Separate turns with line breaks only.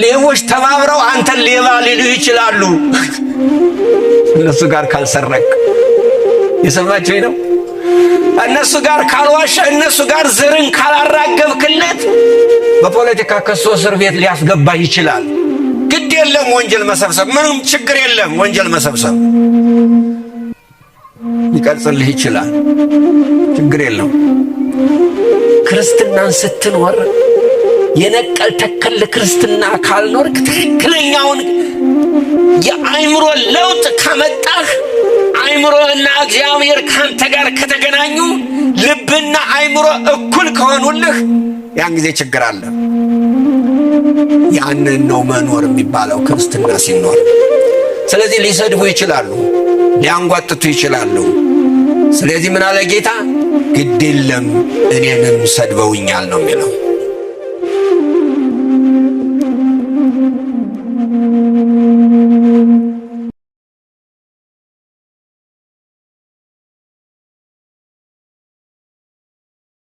ሌቦች ተባብረው አንተን ሌባ ሊሉ ይችላሉ፣ እነሱ ጋር ካልሰረቅ። የሰማችሁኝ ነው። እነሱ ጋር ካልዋሸ፣ እነሱ ጋር ዝርን ካላራገብክለት በፖለቲካ ከሶ እስር ቤት ሊያስገባ ይችላል። ግድ የለም ወንጀል መሰብሰብ፣ ምንም ችግር የለም። ወንጀል መሰብሰብ ሊቀርጽልህ ይችላል። ችግር የለም። ክርስትናን ስትኖር የነቀል ተከል ክርስትና ካልኖርክ፣ ትክክለኛውን የአእምሮ ለውጥ ካመጣህ፣ አእምሮና እግዚአብሔር ካንተ ጋር ከተገናኙ፣ ልብና አእምሮ እኩል ከሆኑልህ ያን ጊዜ ችግር አለ። ያንን ነው መኖር የሚባለው ክርስትና ሲኖር። ስለዚህ ሊሰድቡ ይችላሉ፣ ሊያንጓጥቱ ይችላሉ። ስለዚህ ምን አለ ጌታ? ግድ የለም እኔንም ሰድበውኛል ነው የሚለው።